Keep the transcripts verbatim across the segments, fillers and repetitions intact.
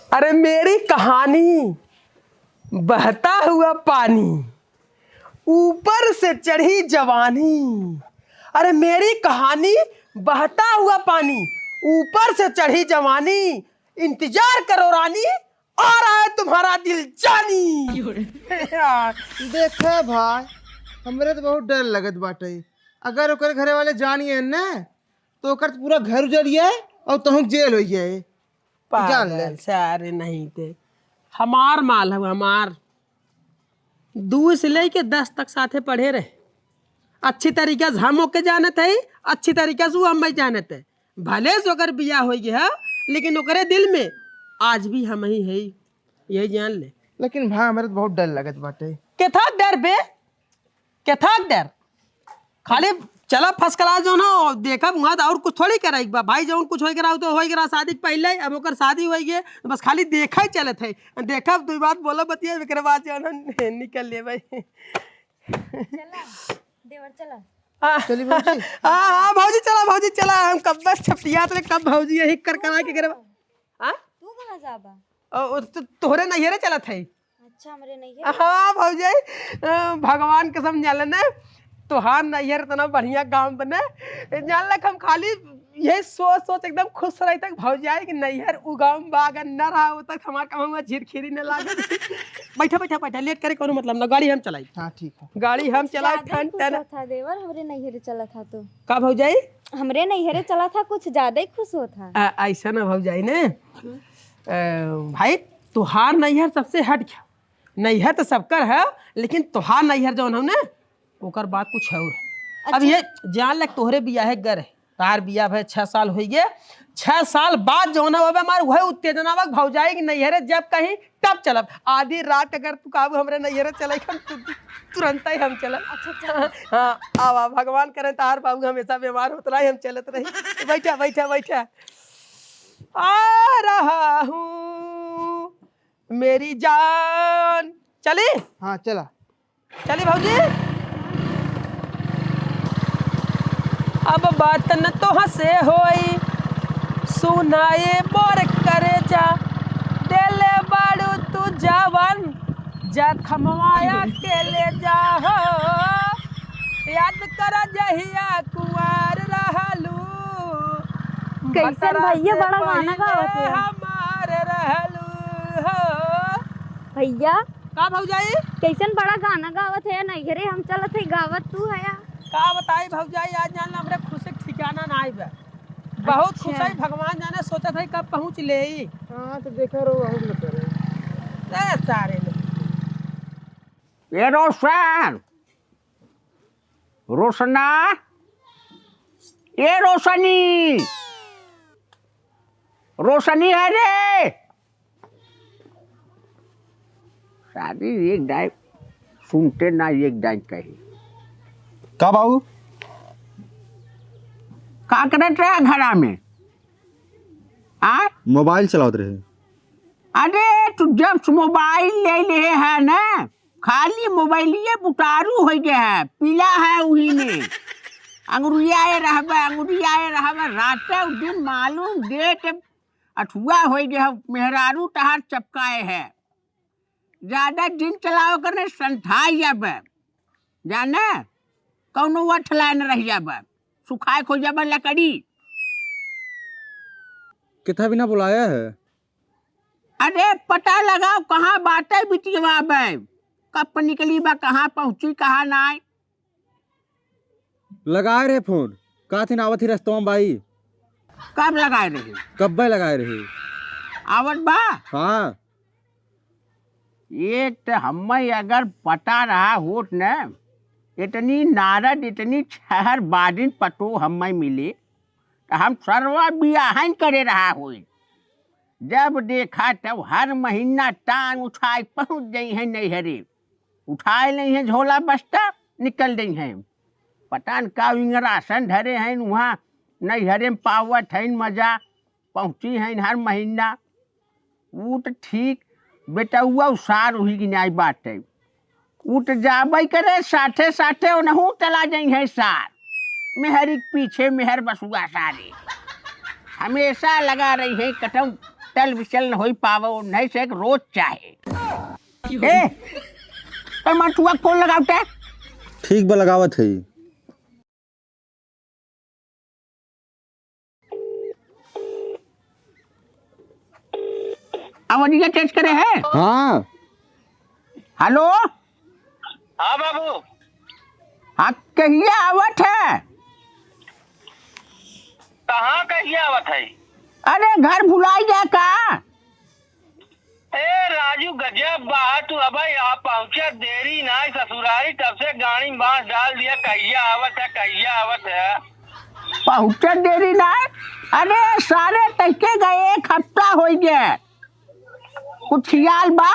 अरे मेरी कहानी बहता हुआ पानी, ऊपर से चढ़ी जवानी। अरे मेरी कहानी बहता हुआ पानी, ऊपर से चढ़ी जवानी। इंतजार करो रानी, आ रहा है तुम्हारा दिल जानी। देखा भाई, हमरे तो बहुत डर लगत बाटे। अगर ओकर घरे वाले जानिए न, तो ओकर पूरा घर उजड़ जाए और तोहूँ जेल हो जाए। जान ले। पागल सारे नहीं थे। हमार माल है हमार। दू से लेके दस तक साथे पढ़े रहे। अच्छी तरीका से हम ओके जानत है, अच्छी तरीका से वो हमें जानत है। भले से ओकर बियाह हो गया है, लेकिन ओकरे दिल में आज भी हम ही है, यही जान ले। लेकिन भाई, हमारे तो बहुत डर लगत बाटे। केथा डर बे, केथा डर। खाली चला first class जो ना, देखब वहाँ तो और कुछ थोड़ी कराई बा भाई, जौन कुछ होई करा तो होई करा, शादी के पहले। अब ओकर शादी होई गए, बस खाली देखा ही चलत है। देखब, दो बात बोला बतिया, एकरे बाद जो ना निकल ले भाई। चला, देवर चला। हाँ। चली भौजी। हाँ, हाँ, भौजी चला, भौजी चला, हम कब बस छपटियात रहे, कब भौजी यही कर करा के करे। हाँ? तू कहाँ जाबा? ओ, ओ, तो तोहरे नैहरे चलत है। अच्छा, हमरे नैहरे? हाँ, भौजी, अ, भगवान कसम जाने ने, तोहार नैहर इतना बढ़िया गाँव बने, जान लक हम खाली यही सोच सोच एकदम खुश रही तक भौजाई के नैहर उ गाँव में बा, अगर न रहा हो तक हमार कमवा झिरखिरी न लागे। बैठा, बैठा, बैठा, लेट करे कोनो मतलब ना, गाड़ी हम चलाई। हाँ, ठीक है। गाड़ी हम चलाई, ज्यादा ही ठन खुश ठन। होत हा देवर, हमरे नैहरे चलत हा तो। का भौजाई? हमरे नैहरे चलत हा, कुछ ज्यादा ही खुश होत हा। आ, ऐसा ना भौजाई ने। हम्म। अ, भाई, तोहार नैहर सबसे हट गया। नैहर तो सबकर है, लेकिन तोहार नैहर जौन हो ना, ओकर बात कुछ और है। अब अच्छा। ये जान ले, तोहरे बियाहे गर है, तार बियाह भए छह साल होई गए, छह साल बाद जौन है, अब हमार वह उत्तेजना बा, भौजाई के नैहरे जब कहीं तब चलब। आधी रात अगर तू कहबू हमरे नैहरे चले, हम तु-, तुरंत ही हम चलब। अच्छा, चल। हाँ, आवा, भगवान करे तार बाबू हमेशा बीमार होत रही, हम चलत रही। बैठा, बैठा, बैठा। आ रहा हूँ मेरी जान। चली? हाँ, चला। चली भौजी। अब बात न तोहसे होई, सुनाए मोर करेजा, देले बाड़ू तू जवन, जखमवा अकेले जाहो, याद कर जहिया कुंवार रहलू, कैसन भतरा भैया से बड़ा गाना पहिले गावत है। हमार रहलू हो। भैया, का भौजाई? कैसन बड़ा गाना गावत है, नैहरे हम चलत है गावत तू है या? का बताई भौजाई, आज जान ला हमरे खुशी के ठिकाना ना आइबे। बहुत अच्छा। खुश है, भगवान जाने सोचत है कब पहुँच लेई। हाँ, तो देखा रहो, बहुत न करे। ए सारे लोग। ए रोशन, रोशना, ए रोशनी, रोशनी है रे। सारी एक दाई सुनते ना, एक दाई कही। का बाबू? का करत रहा घरा में? आ? मोबाइल चलावत रहे। अरे, तू जब से मोबाइल ले ले है ना, खाली मोबाइलिए बुतारू होइ गए है, पीला है उही में। अंगुरियाए रहबे, अंगुरियाए रहबे, राते दिन मालूम डेट अठुआ होइ गए है, मेहरारू तहार चपकाए है। ज्यादा दिन चलाओ करने संठाई जाबे, जाने कौनो वठ लाइन रह जाबे, सुखाए खो जाबे लकड़ी। कितना बिना बुलाया है? अरे पता लगाओ कहाँ बाटे बिटिया बे, कब निकली बा, कहाँ पहुँची, कहाँ नाय। लगाए रहे फोन, कहथिन आवत ही रस्तवा में बाई। कब लगाए रहे? कब्बे लगाए रहे। आवत बा? हाँ। एक त हम्मे अगर पता रहा होत न, इतनी नारद, इतनी छहर बादिन पतो हम्मे मिली, त हम सरवा बियाहन करे रहा होई। जब देखा तब हर महीना टांग उठाए पहुँच जइहैं नैहरे, उठाए लइहैं झोला बस्ता, निकल जइहैं। पता न का इंगरासन धरे हैं वहाँ नैहरे में पावत हैं मजा, पहुँची हैं हर महीना। ऊ त ठीक बेटउआ उसार उही गिनाई बाटे। ऊ त जाबे करे, साथे साथे ओनहू चला जइहैं सार। मेहरी के पीछे मेहर बसुआ सारे। हमेशा लगा रही है कटम टल विचल न होई पावो, नहीं से एक रोज चाहे। ए, तो मंटुआ के फोन लगावते। ठीक बा, लगावत है। अब अनिया टेस्ट करे है। हाँ। हेलो। हाँ बाबू। हाँ, कहिया आवत है? कहाँ कहिया आवत है? अरे, घर भुलाई गया का? ए राजू, गजब बा तू। अबे आप पहुँचत देरी नाई ससुरारी, तब से गाड़ी में बांस डाल दिया, कहिया आवत है, कहिया आवत है। पहुँचत देरी नाई? अरे सारे, तैके गए एक हफ्ता होइ गए, कुछ खियाल बा?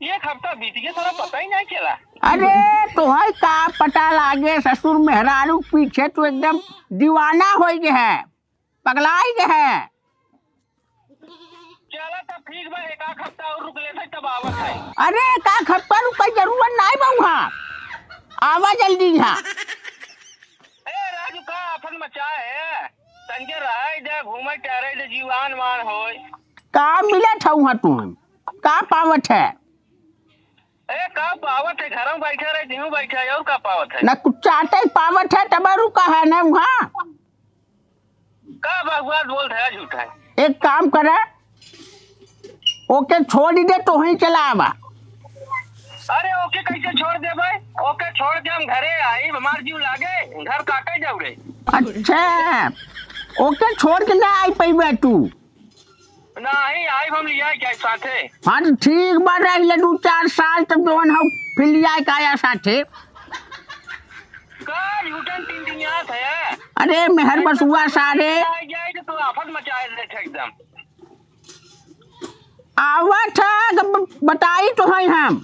एक हफ्ता बीत गया, सारा पता ही नहीं चला। अरे तोहई का पता लागे, ससुर मेहरारू पीछे तू एकदम दीवाना होइ गए है, पगलाई गए है। चला तब ठीक बा, एक आध हफ्ता और रुक लेते तब आवत है। अरे एक आध हफ्ता रुकै जरूरत नाई बा उहाँ, आवा जल्दी यहाँ। ए राजू, का आफत मचाए है? तनके रहे दे, घूमे टहरे दे, जीवान मान होय। का मिलत है उहाँ तुम? का पावत है? ए, का पावत है? घरों बैठे रहे, दिनों बैठे है, और का पावत है? ना कुछ चाटे पावत है, तब रुका है ना उहाँ। का बकवास बोलत है, झूठ है। एक काम करे, ओके छोड़ दे, तोहई चला आवा। अरे ओके कैसे छोड़ देबे? ओके छोड़ के हम घरे आई, हमार जीव लागे, घर काटे जाऊ रे। अच्छा, ओके छोड़ के ना आई पइबे तू? नहीं, आई हम लिया क्या साथे? हाँ, तो ठीक बा, रह ले दू चार साल, तब जवन हो, फिर लिया के आया साथे। का झूठन टिनटिनियात है? अरे, मेहर बसुआ सारे। आ जाए तो तू आफत मचाए दे एकदम। आवत है, ब-, बताई तो है हम।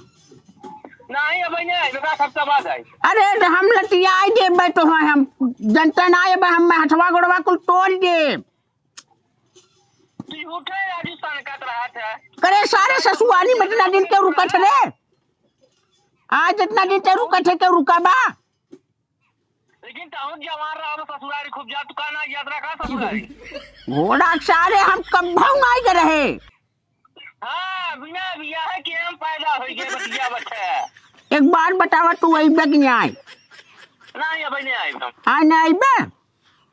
नहीं, अब नहीं आए, बेटा, हफ्ता बाद आए। अरे, तो हम लतियाई देबे तो है हम, जनता ना आए, हम हथवा गोड़वा कुल तोड़ देब। तू उठे राजू सनकत रहत है। करे सारे ससुआरी में इतना दिन के रुकत रे। आज इतना दिन के रुकत है, के रुका बा? लेकिन तहु जवान रहा ससुरारी खूब जा, तू का ना याद रखा ससुरारी। घोड़ा सारे हम कब्बहू नाई के रहे। हाँ, बिना बियाह के हम पैदा होई गए बतिया बच्चा। एक बार बतावा तू अइबे कि नाई? नहीं, अबे नहीं आइब हम। आ, नहीं अइबे?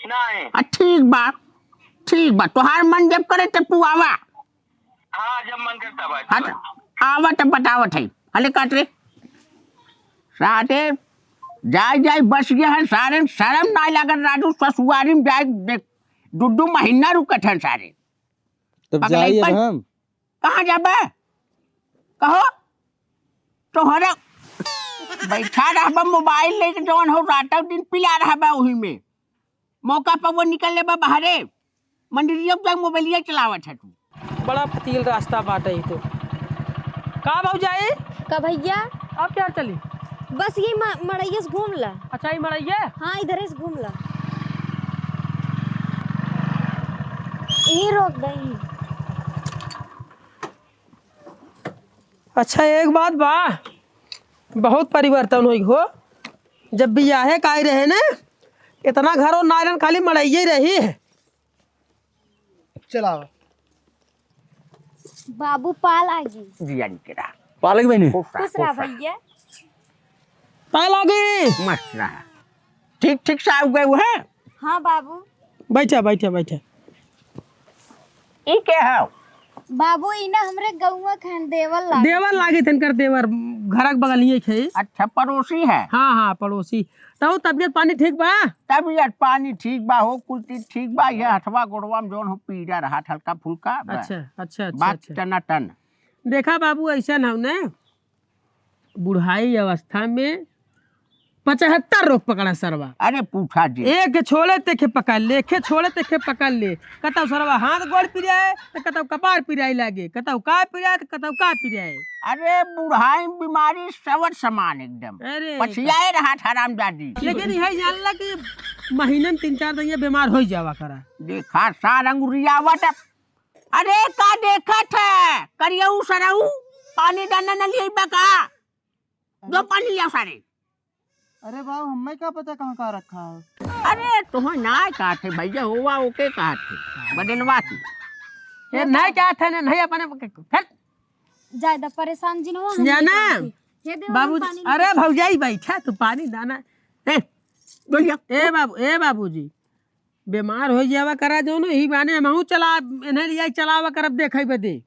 नहीं। आ, ठीक बा, ठीक बा, तोहार मन जब करे तब तू आवा। हाँ, जब मन करे तब आइब। हाँ, आवा तब बतावत है। हले काट रे। सारे जाए जाए बस गए हैं, सारे शर्म नाई लागत राजू, ससुआरी में जाए देख, दू दू महीना रुकत हैं सारे। तब पगलई जाई अब पर हम। कहाँ जाबे? कहो, तोहरे बैठा रहबे मोबाइल लेके, जवन हो रातौ दिन पिला रहबे वही में। मौका पर वो निकल लेबे बाहरे, मंदिरिया पे मोबाइलिया चलावत है तू। बड़ा फतील रास्ता बाटे ई तो। का भौजाई? का भैया? अब क्या चली? बस ये म-, मड़ैया से घूम ला। अच्छा, ई मड़ैया? हाँ, इधरे से घूम ला। यहीं रोक दे, यहीं। अच्छा, एक बात बा, बहुत परिवर्तन होई हो। जब बियाहे का आई रहे ने, इतना घरों नायरन खाली मड़ैया ही रही है। चलाओ। बाबू, पा लागी। जिया निकरा। पा लागी बहनी। खुश रहा, खुश रहा खुश रहा। भैया। पा लागी। मस्त रहा। ठीक, ठीक से आउ गए हैं। हाँ बाबू। बैठा, बैठा, बैठा। ई के हौ? बाबू, ई ना हमरे गौवा के हन, देवर लागे। देवर लागे थे इनकर देवर, घरक बगलिए थे। अच्छा, पड़ोसी है? हाँ, हाँ, पड़ोसी। तउ तबियत पानी ठीक बा? तबियत पानी ठीक बा हो, कुल चीज ठीक बा। ये हथवा गोड़वा में जौन हो पीड़ा रहा हल्का फुल्का बा। अच्छा, अच्छा, अच्छा, बात अच्छा। टनाटन। देखा बाबू, ऐसा ना हो ना, बुढ़ाई अवस्था में पचहत्तर रोग पकड़ा सरवा। अरे पूछा जी। एक छोड़े तेखे पकड़ ले, एके छोड़े तेखे पकड़ ले। कतौ सरवा हाथ गोड़ पिराए, तो कतौ कपार पिराए लागे, कतौ का पिराए, तो कतौ का पिराए। अरे बुढ़ाई बीमारी सवर समान एकदम। अरे पछियाए रहा था रामदादी। लेकिन यह जान ला कि महीने में तीन चार दिन ये बीमार हो जावा करा। देखा सार अंगुरियावत। अरे का देखत है करियऊ सरऊ, पानी डालना न लिए बा का? जो पानी लिया सारे। अरे बाबू, हमें का पता कहाँ का रखा है। अरे, तोहे नाहीं कहत है भैया, होवा ओके कहत है, बदनवा की। ए, नाहीं कहत है ना, नहीं अपने, हट। ज्यादा परेशान जिन हो, हम जाना। नहीं कहत है। हे देवा, बाबूजी, पानी अरे लेके भौजाई, बैठा तू, पानी दाना। ए, बोलिया। ए बाबू, ए बाबूजी, बीमार होइ जावा करा जौन, यही बहाने हमहू चला, इन्हें लिया चलावा करब, देखे बदे।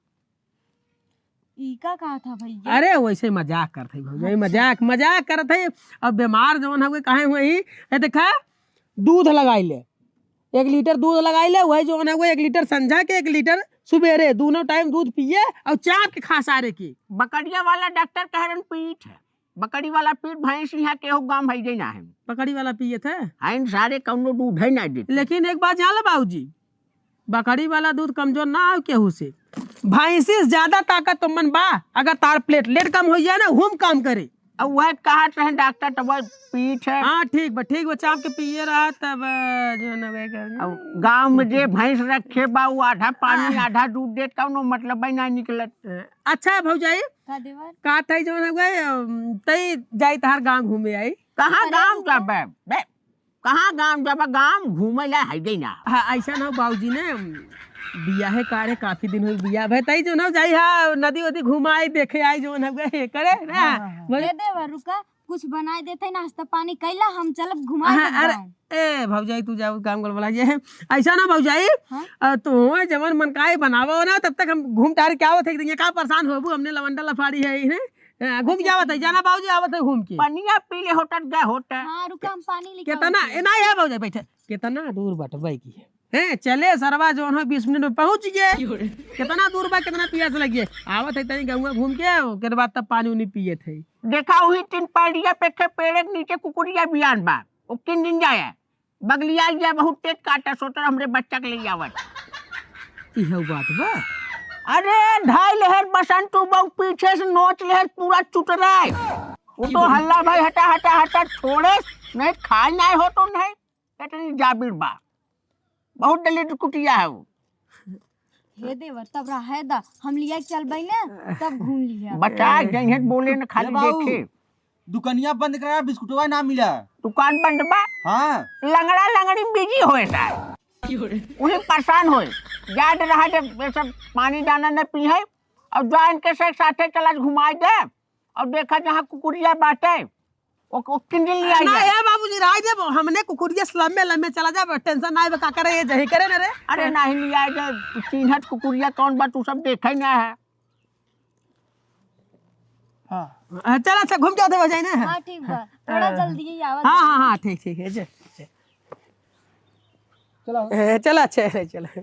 ई का कहत है भैया? अरे, वैसे मजाक करत है भौजाई, अच्छा। मजाक, मजाक करत है। अब बीमार जौन हउए, काहे हुए ही? ए, देखा, दूध लगाई ले, एक लीटर दूध लगाई ले, वही जौन हउए, एक लीटर संझा के, एक लीटर सुबेरे, दूनों टाइम दूध पिए अउर चाप के खा सारे के। बकरिया वाला डॉक्टर कह रहन पीठ है। बकरी वाला पीठ भैंस यहाँ केहू गाँव भैजे ना है। बकरी वाला पिए थे? हाँ, इन सारे कौनो दूध है ना देते। लेकिन एक बात जान लो बाबूजी, बकरी वाला दूध कमजोर ना हो केहू से। भैंसी से ज्यादा ताकत तो मन बा, अगर तार प्लेटलेट कम हो जाए ना, हुम काम करे। अब वह कहा रहे डॉक्टर, तो वह पीठ है। हाँ, ठीक बा, ठीक बा, चाप के पिए रहा तब, अ, जो है ना, वह कर अब गाँव में जे भैंस रखे बा, वो आधा पानी, हाँ। आधा दूध देत, कौनो मतलब ही ना निकलत। अच्छा भौजाई, का देवर? का था जौन है, अम, तई जाई तहार गाँव घूमे आई। कहाँ अरे गाँव रुको। जाबे? बे, कहाँ गाँव जाबे? गाँव घूमे ला है जे ना। हाँ, ऐसा ना हो बाबूजी ने, अम, बियाहे कारे काफी दिन हुई बियाह भे, तई जौन हो जाई, हाँ, नदी वदी घुमाई, देखे आई जौन है, करे ना। हाँ, हाँ, हाँ। बोले ए देवर, रुका, कुछ बनाए देते नाश्ता पानी कैला, हम चलब घुमाए हाँ, देब अरे, गाँव। ए भौजाई, तू जाओ काम गड़बड़ा ये है। ऐसा ना भौजाई, हाँ? अ, तू हो जवन मन का है बनावा हो ना, तब तक हम घूम टहर के आवत है, एक दिन ये का परेशान होबू, हमने लवंडा लफाड़ी है, हैं? अ, घूम के आवत है, जाना बाबूजी आवत है घूम के। पनिया पी ले होटल गए होटल। हाँ, रुका, हम पानी लेके कितना, आवत है। ए, ना यार भौजाई बैठे, कितना दूर बटवाई की है। हैं, चले सरवा जौन हो बीस मिनट में पहुँच गए। कितना दूर बा, कितना पियास लगी है। आवत है तनी गौवा घूम के, ओकर बाद तब पानी उनी पियत है। देखा वही तीन पैड़िया पे के पेड़े के नीचे कुकुरिया बियान बा। वो किन दिन जाए? बगलिया गया बहुत तेज काटा सोटर हमरे बच्चा के ले आवत। इहे बात बा। अरे धाई लेहर बसंतू बहू पीछे से नोच लेहर पूरा चुटराए। वो तो हल्ला भाई हटा, हटा, हटा छोड़े, नहीं खाए नहीं हो तो नहीं। इतनी जाबिर बा। बहुत दलित कुटिया है वो। हे देवर, तब रहे दा, हम लिया के चलबै ना, तब घूम लिया। बचा जइहे बोले न खाली ए बाबू, देखे। दुकनिया बंद करा, बिस्कुटवा ना मिला। दुकान बंद बा? हाँ। लंगड़ा लंगड़ी बिजी होए ता। वही परेशान होए। जात रहा जब ये सब पानी दाना न पी है, और जा इनके से साथे चला घुमाई दे, और देखा जहाँ कुकुरिया बाटे, ओ, ओ, किन दिन लिया ना गया? यार बाबूजी, राय दे, हमने कुकुरिया से लम्बे लम्बे चला जाबे, टेंशन ना आवे, का करे, ये जही करे ना रे। अरे नहीं लिया गया, चिन्हत कुकुरिया कौन बा, तू सब देखे ना है। हाँ। हाँ, चला, अच्छा, घूम के आते हो जाए ना। हाँ, ठीक बा, थोड़ा हाँ। जल्दी ही आवा। हाँ, हाँ, हाँ, ठीक, ठीक है, जे, जे। चला। ए, चला, अच्छा है, चला।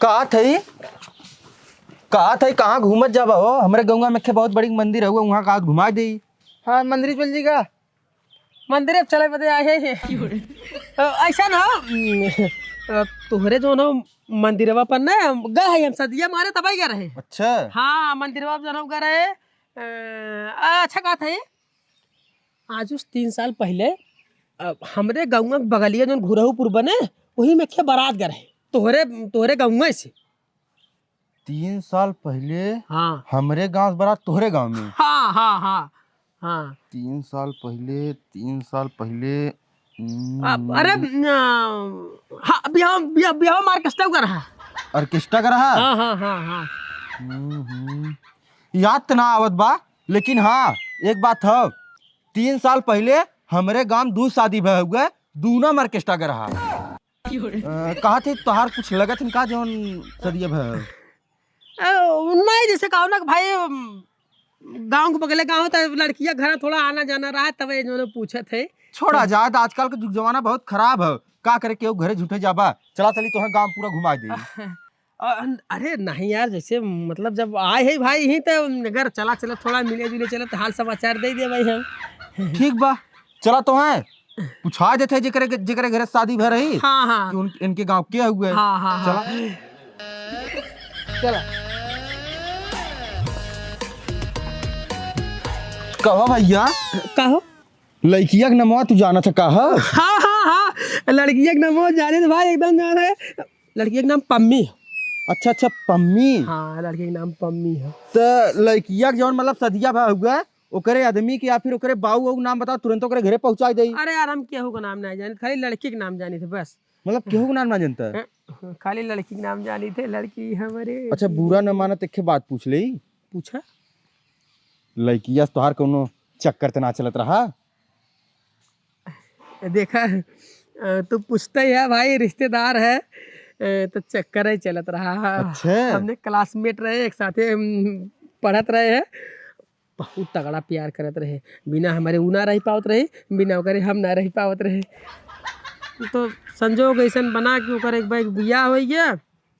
कहत हई, कहत हई, कहाँ घूमत जाबा हो? हमरे गौवा में एक बहुत बड़ी मंदिर हउए, उहाँ का घुमा देई। हाँ, मंदिर चल जी का? मंदिर अब चले बदे आए हैं। अ, ऐसा ना, उम, अ, तोहरे जो ना मंदिरवा पर ना गए हैं हम, सदिया मारे तब गए रहे। अच्छा। हाँ, मंदिरवा पर जो हम गए रहे। अ, अच्छा कहत हई, आज उस तीन साल पहिले, अ, हमरे गौवा के बगलिया जौन घुरहूपुर बने, वही में खे बारात गए रहे, तोहरे, तोहरे गौवा से। तीन साल पहिले हाँ। हमरे गाँव से बारात तोहरे गाँव में? हाँ, हाँ, हाँ, हाँ। तीन साल पहिले, तीन साल पहिले, हम्म, आ, अरे, न, हाँ, बिहाव, बिहाव, बिहाव में orchestra का रहा। Orchestra का रहा? हाँ, हाँ, हाँ, हाँ। हम्म, हम्म। याद त ना आवत बा, लेकिन हाँ, एक बात ह, तीन साल पहिले हमरे गाँव दू शादी भए हुए, दूनों में orchestra के रहा। अ, कहत ही तोहार कुछ लगत हन का जौन सदिया भए? अ, नहीं, जैसे कहो ना कि भाई, अम, गाँव के बगले गाँव त लड़किया घर थोड़ा आना जाना रहा, तब ये जौन पूछत है। छोड़ा जाए, त आजकल के जुग जमाना बहुत खराब है, का करे केहू घरे झूठे जाबा। चला चली तोहें गाँव पूरा घुमा दे। अ, अरे नहीं यार, जैसे मतलब जब आए है भाई यहीं त अगर चला चला थोड़ा मिले जुले चले त हाल समाचार दे दे भाई हम। ठीक बा, चला तोहें पूछा देते जेकरे, जेकरे घरे शादी भय रही हाँ, हाँ। कि उन, इनके गाँव के हुए। हाँ, हाँ, हाँ। चला। चला। कहो भैया। कहो। लड़किया के नमवा तू जानत है का ह? हाँ, हाँ, हाँ। लड़किया के नमवा जाने तो भाई एकदम जाने है। लड़किया के नाम पम्मी। अच्छा, अच्छा, पम्मी। हाँ, लड़किया के नाम पम्मी है। त लड़किया के जौन मतलब सदिया भा हुआ, ओकरे आदमी के या फिर ओकरे बाऊ, बाऊ के नाम बताओ, तुरंत ओकरे घरे पहुँचाइ देई। अरे यार, हम केहू का नाम नाहीं जानित, खाली लड़की के नाम जानित है बस। मतलब केहू का नाम ना जानता? हैं? खाली लड़की के नाम जानित है, लड़की हमरे अच्छा, बुरा न मानत, एक ठे बात पूछ लेई। पूछा। लड़किया से तोहार कौनो चक्कर त ना चलत रहा? देखा, अ, तू पूछता ही है भाई, रिश्तेदार है, अ, तो चक्कर ही चलत रहा। अच्छा। हमने classmate रहे, एक साथे, हम, पढ़त रहे हैं, बहुत तगड़ा प्यार करत रहे, बिना हमरे ऊ ना रह पावत रहे, बिना ओकरे हम ना रह पावत रहे। तो संजोग ऐसन बना कि ओकर एक बार बियाह होइ गया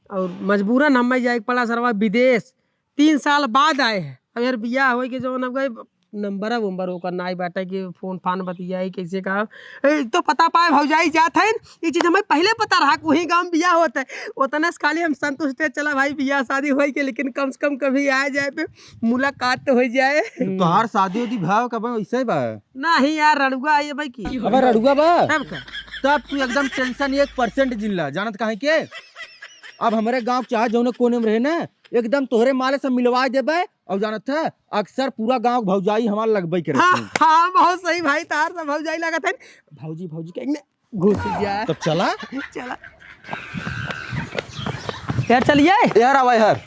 और मजबूरन हमें जाए के पड़ा सरवा विदेश। तीन साल बाद आए हैं। अब यार बियाह होई के जवन अब गए नंबर वंबर ओकर नाई बाटे कि फोन फान बतियाई कैसे का। ए, एक तो पता पाए भौजाई जात है, ये चीज हमें पहले पता रहा कि वही गाँव बियाह होत है। उतने से खाली हम संतुष्ट है, चला भाई बियाह शादी होई के, लेकिन कम से कम कभी आ जाए पे मुलाकात तो हो जाए। तोहार शादी उदी भाव कब वैसे बा? नहीं यार, रड़ुआ है ये भाई की। अब रड़ुआ बा? तब का? तब तू एकदम tension एक percent जिन ला, जानत काहे के? अब हमरे गाँव के चाहे जौने कोने में रहे ना, एकदम तोहरे माले से मिलवा देबे। और जानत है, अक्सर पूरा गाँव के भौजाई हमार लगबे करत हाँ, हैं। हाँ, बहुत सही भाई, तार से भौजाई लगत है। भौजी, भौजी के इन्ने घुस जा। तब चला। चला। यार, चलिए। यार, आवा यार।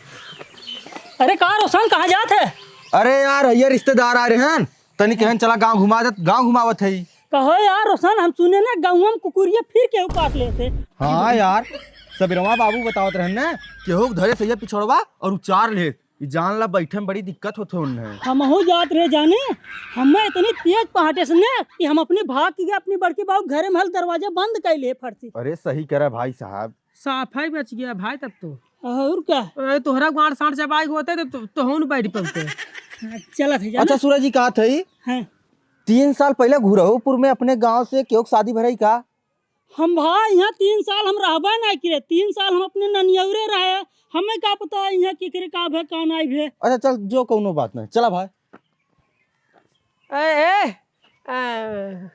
अरे, का रोशन, कहाँ जात है? अरे यार, ये रिश्तेदार आ रहे हैं, तनी कहन चला गाँव घुमा दे, गाँव घुमावत है। कहो यार रोशन, हम सुने ना गाँव में कुकुरिया फिर केहू काट लेते। हाँ यार, सबेरवा बाबू बतावत रहन ना, केहू के धरे से ये पिछड़वा और उचार ले। ई जान ला बैठे में बड़ी दिक्कत होत है उन्हें। हमहू जात रहे जाने, हमें इतनी तेज पहाटे से ने कि हम अपने भाग के गए, अपनी बड़की बाबू घरे में हल दरवाजा बंद कर लिए फट से। अरे सही करा भाई साहब। साफ ही बच गया भाई तब तो। और का? ए, तोहरा गांड सांड जब आए होते तो, तो, तो हम बैठ पड़ते। हाँ, चलत है जाने। अच्छा सूरज जी, कहा थे हाँ। तीन साल पहले घुरहुपुर में अपने गांव से केहू के शादी भरई का? हम भाई यहाँ तीन साल हम रहबे नहीं करे, तीन साल हम अपने ननियौरे रहे, हमें का पता है यहाँ केकरे का भे, का नाई भे। अच्छा चल, जो कौनो बात नहीं, चला भाई। ए, ए, ए,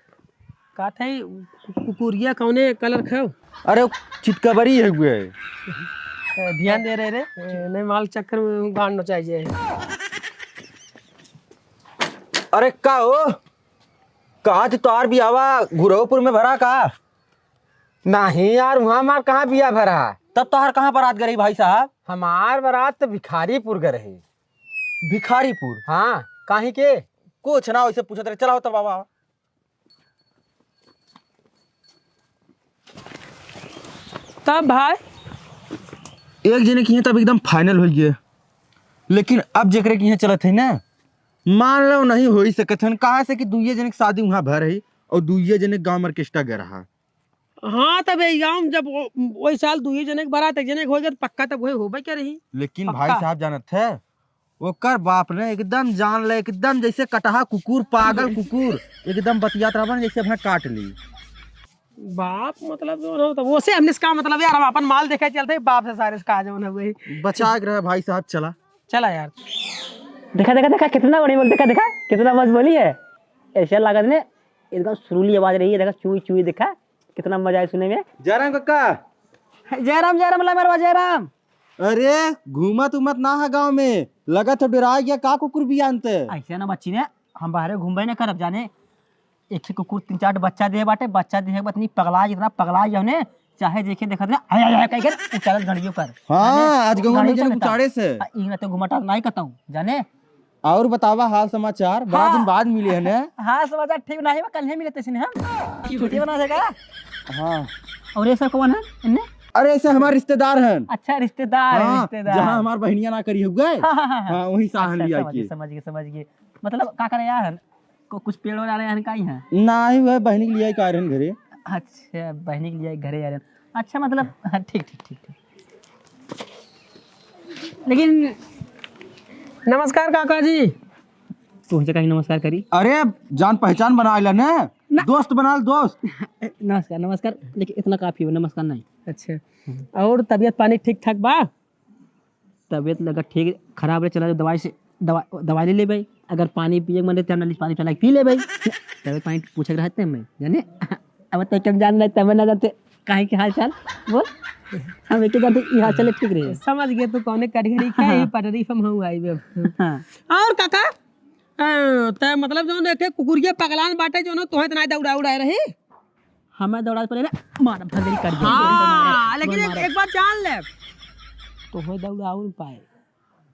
का था ई कु-, कुकुरिया कौने colour के हो? अरे, चितकबरी है हुए। ए, ध्यान दे रहे रे, ए, नहीं माल चक्कर में गांड नचाई जाए। अरे का हो, कहा थी तोहार बियाहवा घुरहुपुर में भरा का? नहीं यार, वहाँ हमार कहाँ बियाह भरा? तब तोहार कहाँ बारात गई भाई साहब? हमार बारात तो भिखारीपुर गए रही। भिखारीपुर? हाँ, काहे के? कुछ ना, वैसे पूछत रहे। चला हो तब बाबा। तब भाई? एक जने की है तब एकदम final हो गए, लेकिन अब जेकरे की है चलत है ना, मान लो नहीं हो ही सकत हन, कहाँ से कि दुइये जने की शादी वहाँ भर है और दुइये जने गाँव में orchestra गए रहा। हाँ, तब यही गाँव में जब वो, वही साल दुइये जने के बारात एक जने के होई गए, तो पक्का तब वही होबे करे ही। लेकिन पक्का। भाई साहब जानत है, ओकर बाप ने एकदम जान ले, एकदम जैसे कटहा कुकुर, पागल कुकुर, एकदम बतियात रहबन जैसे अपना काट ली। बाप मतलब जो ना, तो वो से हमने इसका मतलब यार, हम अपन माल देखे चलते हैं, बाप से सारे इसका जो ना वही। बचा के रहे भाई साहब, चला। चला यार। देखा, देखा, देखा, कितना बड़ी बोल, देखा, देखा, कितना मस्त बोली है। ऐसे लागत ने एकदम सुरीली आवाज रही है, देखा, चुई, चुई, देखा, कितना मजा आए सुने में। जयराम काका। जयराम, जयराम, लमरवा, जयराम। अरे, घूमत उमत ना है गाँव में, लगत हो डेरा गया का कुकुर बियान ते? ऐसे ना बच्ची ने, हम बाहरे घूमबे ना करब जाने। एक ही कुकुर तीन चार बच्चा दे बाटे, बच्चा दे बतनी पगला जितना पगला जाने, चाहे देखे देखत ना, आय, आय, आय, कह के उचारत घड़ियों कर। हाँ, जाने, आज गाँव में घड़ियों जने कर उचारे से। आ, ई ना तो घुमाटा नहीं करता हूँ, जाने। और बतावा हाल समाचार, बड़ा हाँ। दिन बाद मिले हैं ने। हाल समाचार ठीक नहीं बा, कल ही मिले तैसे हम। छुट्टी बना देगा। हाँ। और ये सब कौन है इनने? अरे, ऐसे हमारे रिश्तेदार हैं। अच्छा, रिश्तेदार, हाँ, रिश्तेदार। जहाँ हमार बहिनिया ना करी हुआ है। हाँ, हाँ, हाँ, हाँ। हाँ, वही साहन अच्छा, लिया समझ के। गए, समझ गए, समझ गए। मतलब, का करे यार? को-, कुछ पेड़ वेड़ आ रहे हैं, का ही है? ना ही हुआ, बहिनी के लिए का रहे हैं घरे। अच्छा, बहिनी के लिए घरे आ रहे हैं। अच्छा, मतलब, हाँ, ठीक, ठीक, ठीक, ठीक। लेकिन नमस्कार काका जी। तुमसे कहीं नमस्कार करी? अरे, जान पहचान बना ला ने। ना। दोस्त बना ल दोस्त। नमस्कार, नमस्कार, लेकिन इतना काफी हो, नमस्कार नहीं। अच्छा। हम्म। और तबीयत पानी ठीक ठाक बा? तबीयत लगा ठीक खराब रहे, चला दवाई से, दवा-, दवाई ले लेबे। अगर पानी पिए के मन रहे, तो हम नाली से पानी चला के पी लेबे। तबीयत पानी पूछे के रहते हैं मैं, जाने? अब तो कम जान रहे, तब ना जाते। काहे के हाल चाल बोल, हम एक जानते ई हाल चाल ठीक रहे। समझ गए तू कौने कटघड़ी के, हाँ। ई पटरी पे हम हूँ आई बे। हाँ। और काका, हाँ, त मतलब जौन एक कुकुरिया पगलान बाटे, जौन तोहे त नाहीं दौड़ा उड़ाए रही। हमें दौड़ा पड़े रे, मार भगरी कर दिया। हाँ, लेकिन एक, एक बात जान ले। तोहे दौड़ा उड़ पाए।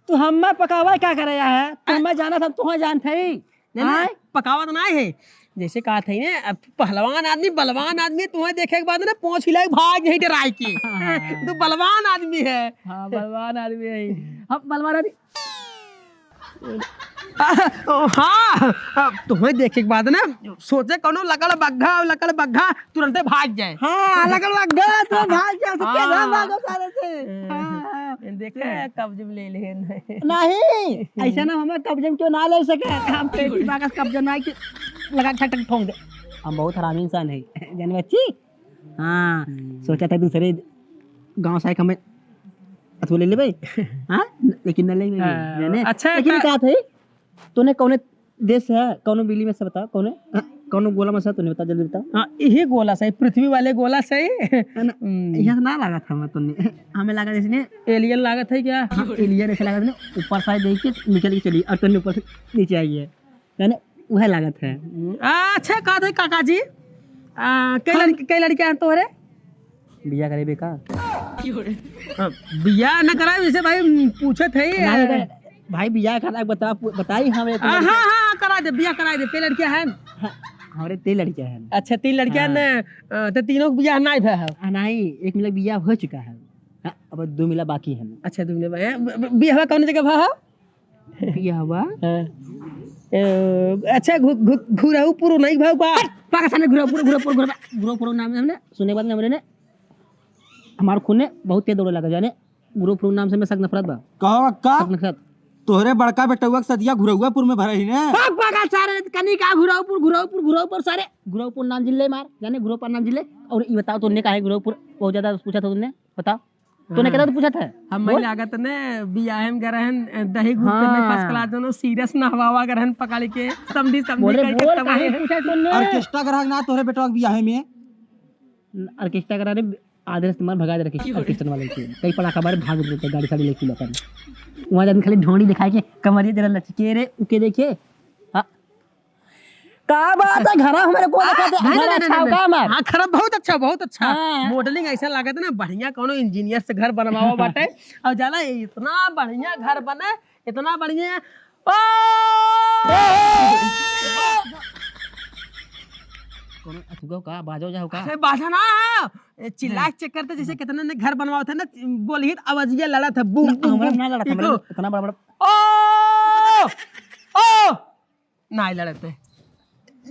तू हमें पकावा का करे है? तू हमें जाना था, तोहे जान थे। नहीं, नहीं, आय? पकावत नाहीं है। जैसे कहा थे ना, अब पहलवान आदमी, बलवान आदमी, तोहे देखे के बाद ना, पोंछ हिलाए भाग जाई डराए के। हाँ। तू बलवान आदमी है। हाँ, बलवान आदमी है। हम बलवान आदमी। आ, ओ, हाँ, अब तोहे देखे के बाद ना, सोचे कौनो लकड़ बग्घा, लकड़ बग्घा, तुरंते भाग जाए। हाँ, लकड़ बग्घा, तू भाग जाए, उसके हाँ। घर भागो सारे से। हाँ, हाँ। देखे, कब्जे में ले ले। नहीं, ऐसा ना हमें कब्जे में क्यों ना ले सके, हम पेटी बाकस कब्जे ना कि लगा के ठक ठक ठोंक दे। हम बहुत हरामी इंसान है, जाने बच्ची। हाँ, हम्म। सोचा था दूसरे गाँव से आके हमें अथवा ले लेबे। हाँ, लेकिन न लेबे, हाँ, जाने? अच्छा, लेकिन का का था, तूने कौने देश है, कौनो बिल्ली में से बता, कौने, हाँ, कौनो गोला में से तूने बता, जल्दी बता। हाँ, यही गोला से, पृथ्वी वाले गोला से। है ना? हम्म। यहाँ से ना लगा था हमें तूने, हमें लगा जैसे ने alien लागत है क्या? हाँ, alien ऐसे लगा था ना, ऊपर से देख के निकल के चली और तूने ऊपर से नीचे आई है। जाने, उहे लागत है। हम्म, आ, अच्छा, कहत है काका जी, आ, कई हाँ। लड़के, कई लड़कियाँ हैं तोहरे? बियाह करेबे का? आ, बियाह न कराए, वैसे भाई, हम्म, पूछत है, नहीं, आ, नहीं, भाई, बियाह का बता, बताई हम एक आ, लड़के हाँ, हाँ, हाँ, करा दे, बियाह करा दे, ते लड़कियाँ हैं? हाँ, हमरे ते लड़कियाँ हैं। अच्छा, तीन लड़कियाँ हाँ। हैं, आ, तो तीनों के बियाह नाहीं भा है? आ, नहीं, एक मिला बियाह हो चुका है। हाँ, अब दो मिला बाकी है। अच्छा, दो मिला बा-, ए, ब-, ब-, बियाह कौन जगह भा है? बियाहवा? हाँ। ए, अच्छा, घु-, घु-, घुरहु पुरु नहीं भाऊ का? पाकिस्तान में घुरहु पुरु, घुरहु पुरु, घुरहु पुरु, घुरहु पुरु नाम है हमने, सुने बाद में हमरे ने, हमार खून ने बहुत तेज दौड़े लगा, जाने, घुरहु पुरु नाम से हमें सख्त नफरत बा। कहो अक्का? सख्त नफरत। तोहरे बड़का बेटउआ के सदिया घुरहुआ पुर में भरही ने? पाक पाका सारे, कनी का घुरहु पुरु, घुरहु पुरु, घुरहु पुरु सारे, घुरहु पुरु नाम जिले मार, जाने, घुरहु पुरु नाम जिले। और ये बताओ, तूने काहे घुरहु पुरु बहुत ज्यादा पूछा था तूने? बताओ। तूने हाँ। केतना तो पूछा था? हम बोल। महिला लागत ने बियाहे में गए रहन, दही गुड़ पे हाँ। First class दोनों serious नहवावा गए रहन पकड़ के, समधी समधी बोले, करके बोल, तब काहे आए। पूछा तूने? Orchestra गए रहन ना तोहरे बेटवा के बियाहे में? Orchestra गए रहन, आधे रास्ते में भगा दे रखे orchestra वाले के। कई पड़ाका मारे भाग गए गाड़ी साड़ी लेके अपन। वहाँ जाके खाली ढोंडी दिखाए के कमरिया जरा लचके रे, उके देखे। हाँ, का बात है, घरा हमारे को देखा दे, हाँ, नहीं, घर नहीं, अच्छा नहीं, होगा नहीं। हमार। हाँ, घर बहुत अच्छा, बहुत अच्छा। हाँ। Modeling ऐसा लागत है ना, बढ़िया कौनो engineer से घर बनवावा बाटे। और जाला, इतना बढ़िया घर बने, इतना बढ़िया। ओ! कौनो अथुआ का, बाजो जाओ का? अरे बाजा ना, ए, चिल्ला हाँ। Check करते, जैसे कितने ने घर बनवावत है ना, बोली ही आवाजिया लड़त है, बूम, ना, बूम, हमरा बूम। ना लड़त, इको। हमरा इतना बड़ा, बड़ा। ओ! ओ! नाहीं लड़त है।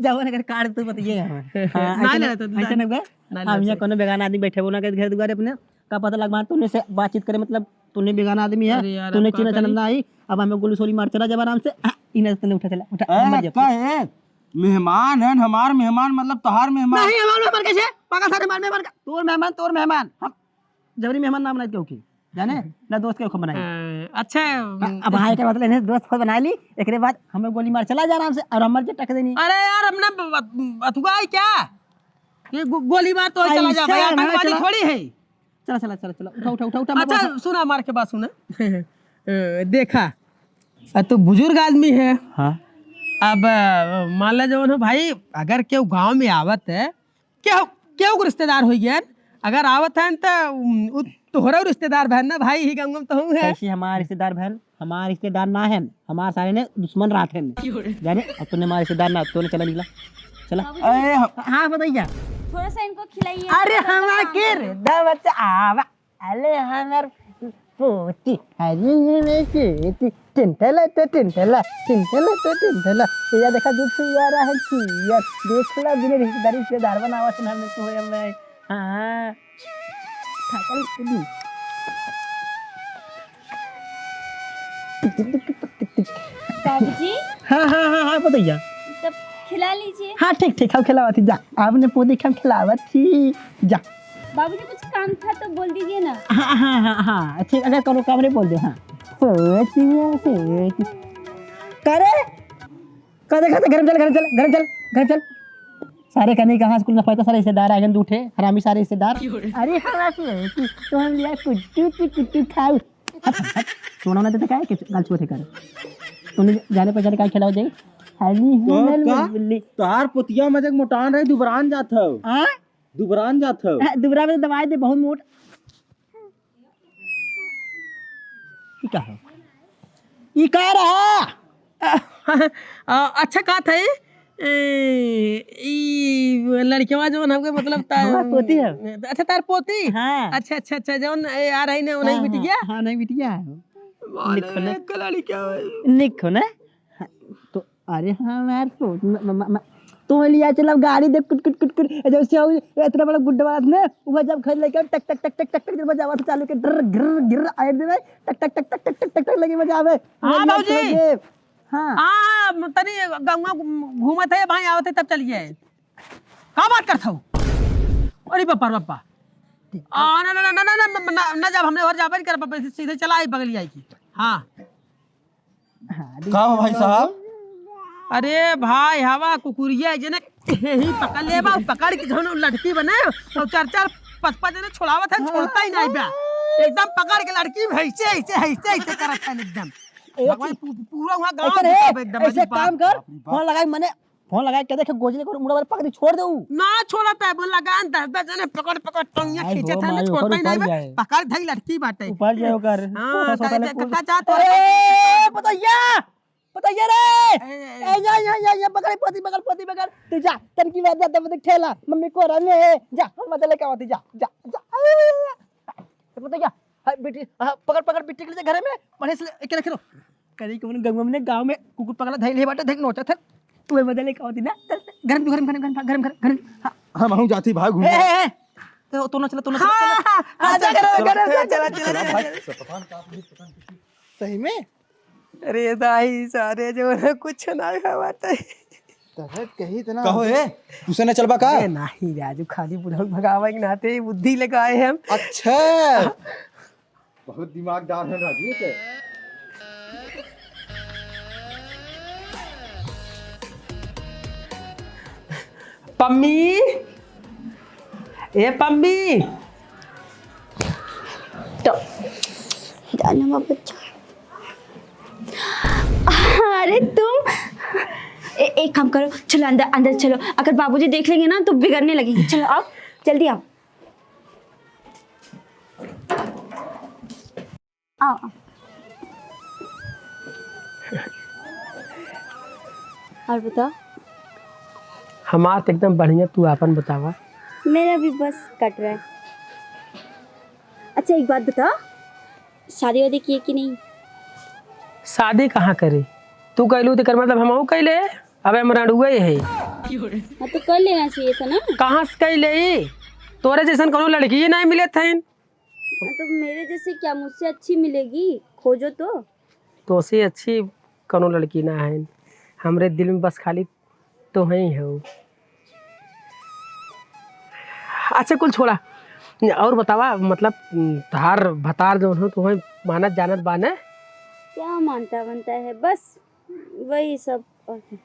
जवन अगर काट तो बताइए हमें। हाँ, नाहीं ऐसे लड़त है, ऐसे ना बे। नाहीं हम लड़त यहाँ है। कोनो बेगाना आदमी बैठे हो ना के घर दुआरे अपने, का पता लग मान तूने से बातचीत करे, मतलब तूने बेगाना आदमी है, अरे यार, तूने अब का चिन्ह चलन करी? ना आई, अब हमें गोली सोली मार चला जब आराम से, आ, इन्हें तूने उठा चला, उठा, ए, मर जा। का है? मेहमान है, हमार मेहमान, मतलब तोहार मेहमान। नहीं, हमार मेहमान कैसे? पागल सारे मार मेहमान का, तोर मेहमान, तोर मेहमान। हम जबरी मेहमान ना बनाई क्यों की? जाने? ना दोस्त के खूब बनाई। अ, अच्छा, हाँ, अब हाँ, एकर मतलब इन्हें दोस्त खूब बना ली, एकरे बाद हमें गोली मार चला जा आराम से, और हमार के टक देनी। अरे यार, अपना ब-, ब-, अथुआ है क्या? ये गो-, गोली मार तो चला जा ऐसा भाई, ना, आतंकवादी चला। थोड़ी है। चला, चला, चला, चला, उठा, उठा, उठा, उठा, अच्छा, उठा। सुना, मार के बात सुना। अ, देखा, अ, तू बुजुर्ग आदमी है। हाँ। अब, अ, मान ला जवन हो भाई, अगर केहू गाँव में आवत है, केहू, केहू के रिश्तेदार होइ गया, अगर आवत है त, उम, उ तोहरा रिश्तेदार बहन ना भाई, ही गम गम तो हूँ है। कैसे हमार रिश्तेदार बहन? हमार रिश्तेदार ना है, हमार सारे ने दुश्मन रात है। जाने, अब तूने हमार रिश्तेदार ना, तूने चला निकला, चला। बाबूजी। अरे, हम हाँ, बताइए। थोड़ा सा इनको खिलाइए, अरे, थोड़ा सा हमार काम के करो। रे, दा बच्चा, आवा। अले हमर पोती, हरी में खेती, टिंटला तो टिंटला, टिंटला तो टिंटला। ये देखा, दूध से आ रहा है खीर। देख ला, बिना रिश्तेदारी से दार बनावा से हमने तो होया मैं। हाँ। थाकल के दी। बाबूजी। हाँ, हाँ, हाँ, हाँ, बताइए। तब खिला लीजिए। हाँ, ठीक, ठीक, हम खिलावत ही, जा। आपने पोती के हम खिलावत ही, जा। बाबूजी, कुछ काम था तो बोल दीजिए ना। हाँ, हाँ, हाँ, हाँ, ठीक, अगर कोनो काम रहे, बोल दो, हाँ। सोचिए, सोचिए। करे? का देखा था? घर में चल, घर में चल, घर में चल, घर में चल। सारे कहने कहाँ स्कूल में पढ़ता, सारे रिश्तेदार आ गए, उठे, हरामी सारे रिश्तेदार। अरे, हरामी, तू, तो हम लिया कुट्टू, तू कुट्टू खाऊ। हट, हट, हट। सोना ना देते काहे के गाल छुअत है कर। तूने जाने पहचाने काहे खिलाओ दे? हली तो हूँ नल का? बुलबुली। तोहार पोतिया में देख मोटान रहे, दुबरान जात हौ। हाँ? दुबरान जात हौ। हाँ, दुबरा में तो दवाई दे, बहुत मोट। ई का है? ई का रहा? आ, अच्छा, का था ई? ए, ई लड़कवा जौन हमके मतलब ता-, हमार पोती है। अच्छा, तार पोती? हाँ। अच्छा, अच्छा, अच्छा, जौन ए, आ रही ने, उन्हीं हाँ, बिटिया? हाँ, हाँ, उन्हीं बिटिया है। माने निक हो ना? एक लड़का है। निक हो ना? हाँ, तो अरे हाँ यार, तो म-, म-, म-, म-, तो लिया चला गाड़ी देख कुट, कुट, कुट, कुट, जब से हो, इतना बड़ा गुड्डा बात ने, वो जब खरीद लेके टक, टक, टक, टक, टक, टक, जब बजावा तो चालू के ड्र, ग्र, ग्र, आए दे भाई, टक, टक, टक, टक, टक, टक, टक, टक, लगे बजावे। हाँ, वो बाबूजी। लिया चला के, हाँ। हाँ, तनी गंगा घूमत है, भाई आवत है, तब चलिए। का बात करत हौ? अरे बापा रे बापा। आ, ना, ना, ना, जब हमने घर जाबे नहीं कर पापा, सीधे चला आई बगलिया की। हाँ। हाँ, का हो भाई साहब? अरे भाई, हवा कुकुरिया जने यही पकड़ ले बा, पकड़ के जौन लड़की बने और चार चार पाँच पाँच जने छोड़ावत है, छोड़ता ही नहीं बा। एकदम पकड़ के लड़की में ऐसे, ऐसे, ऐसे, ऐसे करत है एकदम। ए, भगवान पू-, पूरा वहाँ गाँव ऐसे रे, घुसा बा एकदम, ऐसे अजीब बात। काम कर, बाप रे बाप। फोन लगाई मने, फोन लगाई के देखे गोजले को मुड़ा वाले पकड़ी छोड़ दे ऊ। ना छोड़त है, बोल लगा दस दस जने पकड़, पकड़ टंगिया आई खींचत हो है, ना माई, छोड़ता ओकर ही नहीं ऊपर बा। जाए। पकड़ धई लड़की बाटे। ऊपर जाए ओकर। हाँ, तो तो, तो, पहले तो, पूछ। कत्ता जात हो? ए, पतैया! पतैया रे! ए, ए, ए, या, या, या, या, पकड़, पोती पकड़, पोती पकड़। तू जा, तनकी बात जा, तब देख ठेला, मम्मी कोरा में है। जा, हम मजा लेके आवती, जा, जा, जा। ए, पतैया, हाँ, बिट्टी, हाँ, पकड़, पकड़, बिट्टी के ले जा घरे में, बढ़िया से ले, एक रख लो। करी के उन गंगवा में, गाँव में कुकुर पगला धइले बाटे, धइल नोचत है। तू मजा लेके आवती ना, चल, चल, घर में, घर में, घर में, घर में, घर में, घर में, हाँ। हम, हम जाती भाई घूमे। ए, ए, ए, तो, तो ना चला, तो ना चला, हाँ, चला। हाँ, हाँ, चला, चला, चला, चला, चला, चला, चला, चला, चला, चला। भाई, सही में? अरे दाई, सारे जो है, कुछ ना खावाते। तबीयत कही इतना कहो ए, तुसे न चलबा का? अरे नाही राजू, खाली बुढ़ऊ भगावे के नाते ही बुद्धि लगाए हम। अच्छा। बहुत दिमागदार है राजू के। पम्मी, ए पम्मी। तो, जाना बच्चा। अरे तुम, ए-, एक काम करो, चलो अंदर, अंदर चलो। अगर बाबूजी देख लेंगे ना तो बिगड़ने लगेंगे। चलो आओ, जल्दी आओ। आओ, आओ। और बताओ। हमार तो एकदम बढ़िया, तू आपन बतावा। मेरा भी बस कट रहा है। अच्छा, एक बात बताओ, शादी वादी किए कि नहीं? शादी कहाँ करे? तू कैलू तेकर मतलब हमहू कैले? अबे हम रंडुए है। हाँ, तो कर लेना चाहिए था ना। कहाँ से कैले? तोरे जैसन कोनो लड़की ही नहीं मिले थे। हाँ, तो मेरे जैसे क्या मुझसे अच्छी मिलेगी? खोजो तो। तोसे अच्छी कोनो लड़की ना है। हमरे दिल में बस खाली तो है ही हो। अच्छा, कुल छोड़ा, और बतावा, मतलब, तहार भतार जौन हो, तुम्हें मानत जानत बा न? क्या मानता बनता है, बस वही सब। और क्या?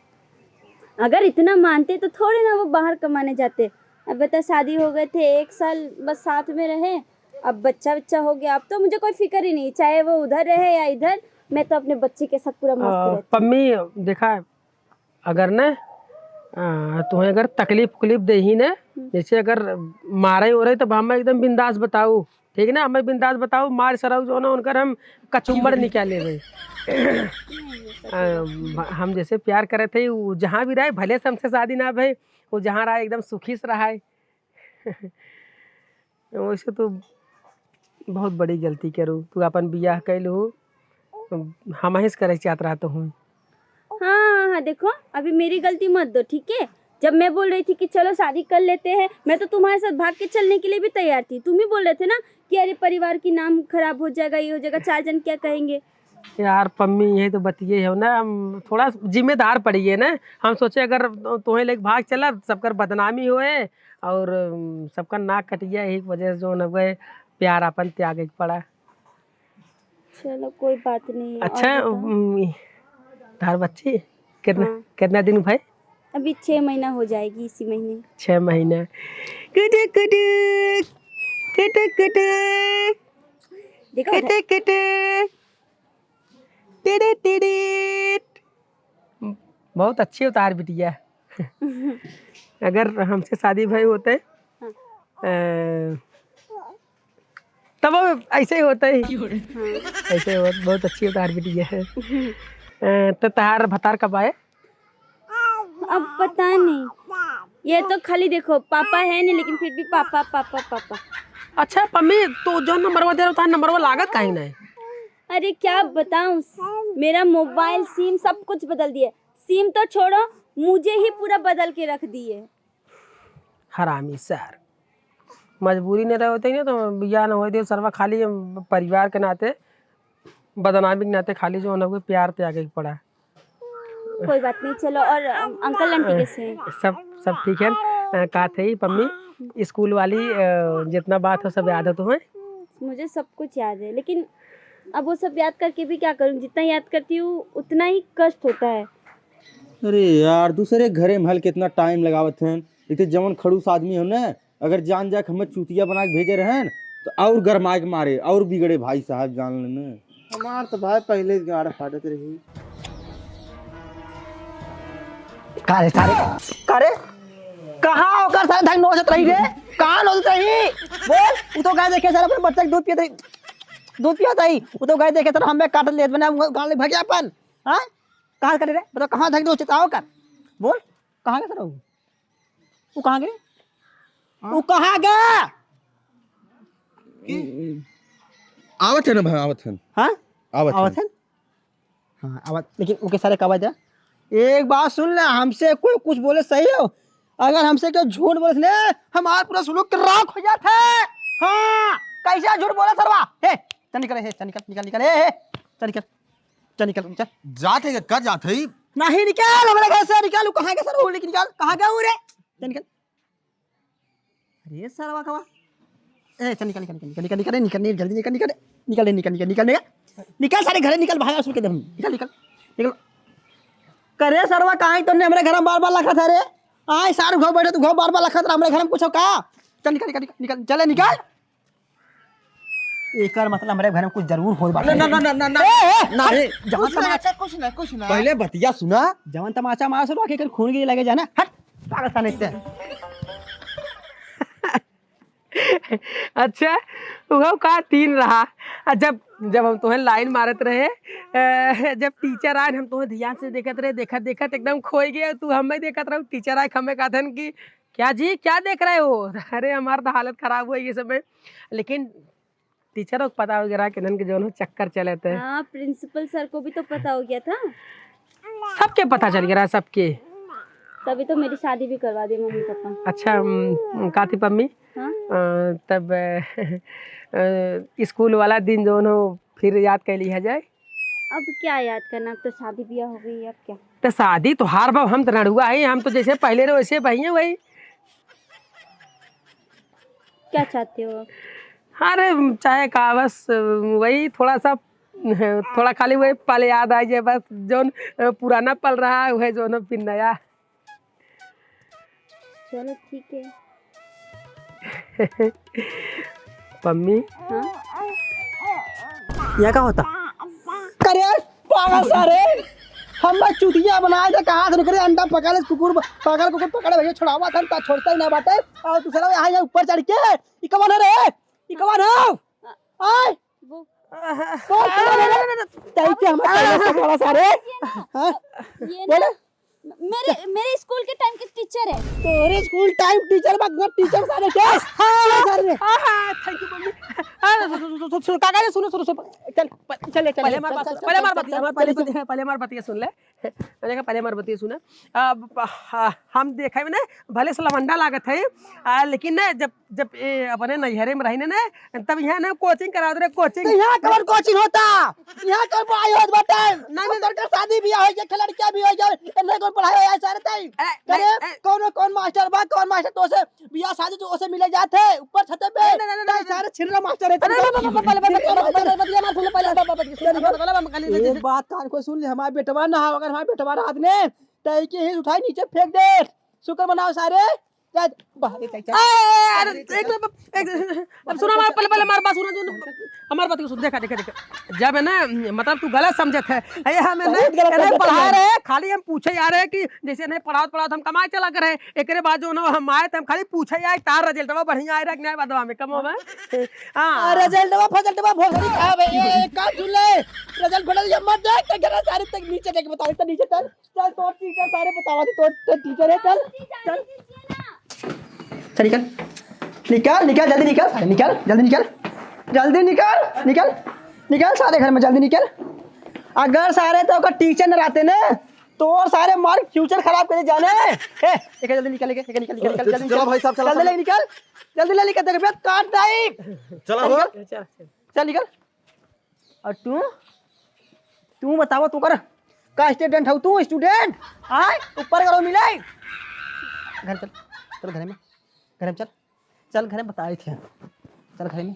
अगर इतना मानते तो थोड़े ना वो बाहर कमाने जाते। अब बता, शादी हो गए थे, एक साल बस साथ में रहे, अब बच्चा बच्चा हो गया, अब तो मुझे कोई फिक्र ही नहीं, चाहे वो उधर रहे या इधर, मैं तो अपने बच्चे के साथ पूरा मस्त आ, रहती हूँ। पम्मी, देखा, अगर न, आ, तुहें अगर तकलीफ उकलीफ देही न, हम्म। जैसे अगर मारे ओरे, तब हमें एकदम बिंदास बताऊ, ठीक ना? हमें बिंदास बताऊ, मार सराऊ जो ना, उनकर हम कचुम्बर निकाले भाई। नहीं, ये सब आ, तो बात नहीं। हम जैसे प्यार करे थे, वो जहाँ भी रहे, भले से हमसे शादी ना भई, वो जहाँ रहा एकदम सुखी से रहा है। वैसे तो बहुत बड़ी गलती करू, तू अपन बियाह कैलू, हम ही से करे चाहत रहत हूँ। हाँ, हाँ, हाँ, देखो, अभी मेरी गलती मत दो, ठीक है? जब मैं बोल रही थी कि चलो शादी कर लेते हैं, मैं तो तुम्हारे साथ भाग के चलने के लिए भी तैयार थी। तुम ही बोल रहे थे ना कि अरे परिवार की नाम खराब हो जाएगा, ये हो जाएगा, चार जन क्या कहेंगे। यार पम्मी, यही तो बतिये हो ना, हम थोड़ा जिम्मेदार पड़िए ना। हम सोचे अगर तोहे लेके भाग चला, सबकर बदनामी होए और, अम, सबका नाक कटिया, यही वजह से जो न गए प्यार अपन त्यागे के पड़ा। चलो, कोई बात नहीं। अच्छा, और बताओ? उम, तार बच्ची कितना, हाँ। कितना दिन भाई? अभी छह महीना हो जाएगी इसी महीने। छह महीना। कुटुक, कुटुक, कुटुक, कुटुक। देखो उधर। किटी किटी, टिडी टिडी। बहुत अच्छी हो तोहार बिटिया। अगर हमसे शादी भई होते, हाँ। अ, तब वो ऐसे ही होते ही। हाँ। ऐसे ही होत, बहुत अच्छी हो तोहार बिटिया है। अ, तो तोहार भतार कब आए? अब पता नहीं, ये तो खाली देखो, पापा है नहीं, लेकिन फिर भी पापा, पापा, पापा। अच्छा पम्मी, तो जो नंबरवा दे रहा था, नंबरवा लागत काहे नहीं? अरे क्या बताऊं, मेरा मोबाइल सिम सब कुछ बदल दिए। सिम तो छोड़ो, मुझे ही पूरा बदल के रख दिए। हरामी सर, मजबूरी नहीं रहे होते ना तो बियाह न होते। सरवा खाली परिवार के नाते, बदनामी के नाते खाली जो उन्हें प्यार त्यागे के पड़ा। कोई बात नहीं, चलो। और, अम, अंकल आंटी कैसे हैं? सब, सब ठीक है। अ, का थे पम्मी, स्कूल वाली, अ, जितना बात हो सब याद हो तुम्हें? मुझे सब कुछ याद है, लेकिन अब वो सब याद करके भी क्या करूँ? जितना याद करती हूँ उतना ही कष्ट होता है। अरे यार, दूसरे घरे में हल कितना टाइम लगावत हैं। एक तो जवन खड़ूस आदमी हो ना, अगर जान जाए कि हमें चूतिया बना के भेजे रहन, तो और गरमाए के मारे, और बिगड़े भाई साहब, जान लेने। हमार तो भाई पहले ही गाड़ फाटत रही। का रे सारे? का रे? कहाँ ओकर सारे धंग नोचत रही रे? कहाँ नोचत रही? बोल, उ तो गाय देखे सारे अपने बच्चा के दूध पियत रही, दूध पियत रही। उ तो गाय देखे सारे हमें काट लेत बने, हम गाल भगे अपन। हाँ? कहाँ करे रे? बताओ, कहाँ धंग नोचत रहा ओकर? बोल, कहाँ के सारे? उ कहाँ गए? हाँ? उ कहाँ गए? की? आवत है ना भाई, आवत है। हाँ? आवत है। आवत है? हाँ, आवत, लेकिन ओके सारे कवा जा। एक बात सुन ले, हमसे कोई कुछ बोले सही हो, अगर हमसे कोई झूठ बोले ने, हमार पूरा सुलूक के राख हो जात है। हाँ, कैसे झूठ बोले सरवा? हे, चल निकल, हे, चल निकल, निकल, निकल, हे, हे, चल निकल। चल निकल, चल। जात है, का जात है? नहीं निकल, हमारे घर से निकल, उ कहाँ के सर हो, लेकिन निकल, कहाँ गया उ रे? चल निकल। अरे सरवा कवा। ए, चल निकल, निकल, निकल, निकल, निकल, निकल, निकल, जल्दी निकल, निकल, निकल, निकल, निकल, निकल, निकल, निकल, सारे घरे निकल, भाग, सुन के दे हम। निकल, निकल, निकल। करे सरवा, काहे तोने हमरे घर में बार-बार लखत है रे? आए सार घर बैठे, तू घर बार-बार लखत रहा, हमरे घर में कुछ हो का? चल निकल, निकल, निकल, निकल, चले निकल। एकर मतलब हमरे घर में कुछ जरूर होई बाटे। ना, ना, ना, ना, ना, ना। ए, ए, नहीं, जवन कुछ ना, तमाचा, कुछ ना, कुछ ना। पहले बतिया सुना। जवन तमाचा मार सुना के एकर खून के लगे जाना। हट, पागल साले ते। अच्छा, वो का तीन रहा। आ जब, जब हम तोहे लाइन मारत रहे, अ, जब टीचर आए, हम तोहे ध्यान से देखत रहे, देखत, देखत एकदम खोई गए। तू हमें देखत रहो, टीचर आए, हमें कहत हन कि क्या जी, क्या देख रहे हो? अरे, हमार तो हालत खराब हुआ ये समय। लेकिन टीचरों को पता हो गया कि इन्हन के जौन हो चक्कर चले थे। हाँ, प्रिंसिपल सर को भी तो पता हो गया था। सबके पता चल गया, सबके। तभी तो मेरी शादी भी करवा दी मम्मी पापा। अच्छा, उम, का थी पम्मी? हाँ? अ, तब, अ, अ, स्कूल वाला दिन जौन हो फिर याद कर लिया जाए। अब क्या याद करना, अब तो शादी ब्याह हो गई, अब क्या? तो शादी तोहार बा, हम तो रड़ुआ है, हम तो जैसे पहले रहे वैसे बहिए वही। क्या चाहते हो आप? अरे, चाहे का, बस वही थोड़ा सा, थोड़ा खाली वही पल याद आ जाए, बस जौन पुराना पल रहा है, वही जौन फिर नया। चलो, ठीक है। पम्मी। हाँ? यहाँ का होता? अरे, पागल सारे, हम लोग चुतिया बनाए थे, कहाँ से निकले? अंडा पकड़ ले, कुकुर, पागल कुकुर पकड़े भैया, छुड़ावा था, ता छोड़ता ही ना बाटे। और दूसरा यहाँ, यहाँ ऊपर चढ़ के, ई कौन है रे? ई कौन है? आय! वो कौन, कौन है रे? तई के हमारे, हाँ? ये ना, हाँ? ये ना, बोले? मेरे, मेरे स्कूल के टाइम के टीचर है। तोरे स्कूल टाइम टीचर बा, टीचर सारे के? हाँ, हाँ, सारे। हाँ, हाँ, thank you, मम्मी। हाँ, सु-, सु-, सु-, सु-, सुन, काका जी, सुनो, सुनो, सुनो, चल, प-, चल, चल, पहले चल, हमार चल, बात, चल, पहले चल, हमार चल, बात, चल, पहले, चल, पहले, पहले हमार बात ये सुन ले। देखा, पहले हमार बात ये सुना। अब, हाँ, हम देखे में ना, भले से लवंडा लागत है, आ, लेकिन ना, जब जब ए, अपने नैहरे में रही ने, तब यहाँ ना coaching करावत रहे, coaching। तो यहाँ कौन coaching होता? यहाँ कौन पढ़ाई होत बाटे? नहीं, नहीं। लड़का शादी बियाह हो गया, लड़कियाँ भी हो गया, इन्हें कौन पढ़ाई हो, यार, सारे ताई? ए, करे, नहीं, ए। कौन, कौन मास्टर बा, कौन मास्टर तो से बियाह शादी तो उसे मिले जाते, ऊपर छते पे। नहीं, नहीं, नहीं, ताई नहीं। सारे छिलरा मास्टर है, अरे, तुम नहीं, नहीं, नहीं, पहले, पहले, पहले, पहले, पहले, पहले, पहले, पहले, पहले, पहले, पहले, पहले, पहले, पहले, पहले, एक बात कान को सुन ले, हमारा बेटवा ना हो, अगर हमारा बेटवा रहत ने, ताई के ही उठाई नीचे फेंक दे। शुक्र मनाओ सारे। बाहर ही चल, चल। ए, अरे, एक मिनट, एक, अब सुनो हमार, पहले, पहले हमार बात सुनो, जो हमार बात को सुन, देखा, देखा, देखा। जब है ना, मतलब तू गलत समझत है। ए, हम है ना, बहुत गलत इन्हें समझत पढ़ा है। रहे, खाली हम पूछे आ रहे कि जैसे इन्हें पढ़ावत, पढ़ावत हम कमाए चला करे, एकरे बाद जो ना हम आए, तो हम खाली पूछे आए, तार रिजल्टवा बढ़िया आए रहा कि नहीं बदवा में, कम होगा? हाँ। आ, रिजल्टवा, फजल्टवा, भोसड़ी का बे? ए, ए, का सुन ले? रिजल्ट खोल, ये मत देख, तो गिरा सारे तक नीचे देख, बता, इतना नीचे चल। चल, तोर टीचर सारे बतावा थी, तोर, तोर टीचर है, चल, चल। चल, निकल। निकल, निकल, जल्दी निकल, सारे निकल, जल्दी निकल। जल्दी निकल, निकल। निकल सारे घर में, जल्दी निकल। अगर सारे तो ओकर टीचर न रहते ना, तो सारे मार फ्यूचर खराब करे जाने। ए, एक जल्दी निकल, एक, एक निकल, निकल, निकल, जल्दी चलो निकल। भाई साहब, चलो, जल्दी चलो। ले निकल, जल्दी ले निकल, देख बे, काट दाई। चलो हो। निकल, चल, चल। चल निकल। और तू, तू बतावा, तू कर का स्टूडेंट हऊ तू? स्टूडेंट आय, ऊपर करो मिले। घर चल, चल घर में, घर में चल, चल घर में बताए थे, चल घर में।